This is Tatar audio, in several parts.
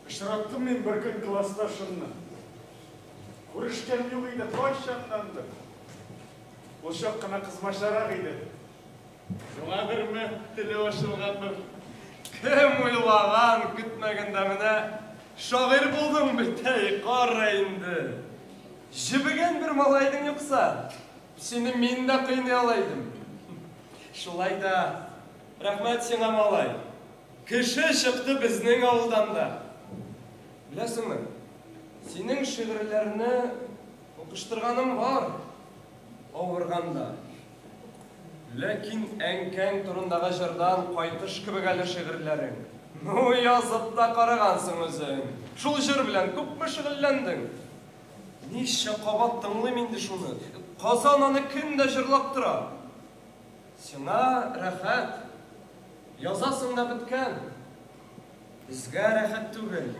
Очраттым мин беркөн классташымны. Күрешкән юк иде кайчаннандыр. Ул чак кына кызмачарак иде. Шуңадырмы, теле ачылгандыр. Кем уйлаган, көтмәгәндә менә шагыйрь булдың бит, әй, кара инде. Җебегән бер малай идең юкса. Сине мин дә кыйный ала идем. Шулай да, рәхмәт сиңа, малай. Кеше чыкты безнең авылдан да. Беләсеңме, синең шигырьләрне укыштырганым бар, авырганда. Ләкин әнкәң турындагы җырдан кайтыш кебек әле шигырьләрең. Ну, язып та карагансың үзең. Шул җыр белән күпме шөгыльләндең? Ничә кабат тыңлыйм инде шуны. Казан аны көн дә җырлап тора. Сиңа рәхәт. Язасың да беткән. Безгә рәхәт түгел,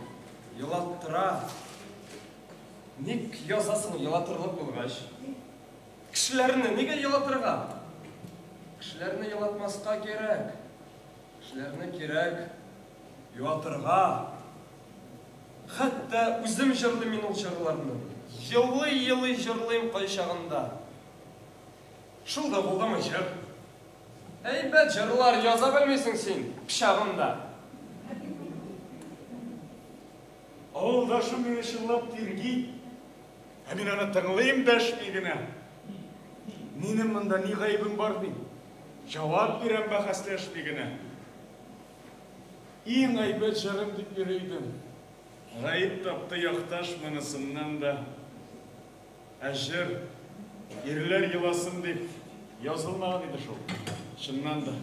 елаттыра. Ник язасың елатырлык булгач? Кешеләрне нигә елатырга? Кешеләрне елатмаска кирәк. Кешеләрне кирәк юатырга. Хәтта үзем җырлыйм мин ул җырларны. Елый-елый җырлыйм кайчагында. Шул да булдымы җыр? Әйбәт җырлар яза белмисең син, пычагымда. Авылдашым мине чынлап тирги. Ә мин аны тыңлыйм дәшми генә. Минем монда ни гаебем бар дим. Җавап бирәм бәхәсләшми генә. Иң әйбәт җырым дип йөри идем. Гаеп тапты якташ монысыннан да. Ә җыр, ирләр еласын дип язылмаган иде шул, чыннан да.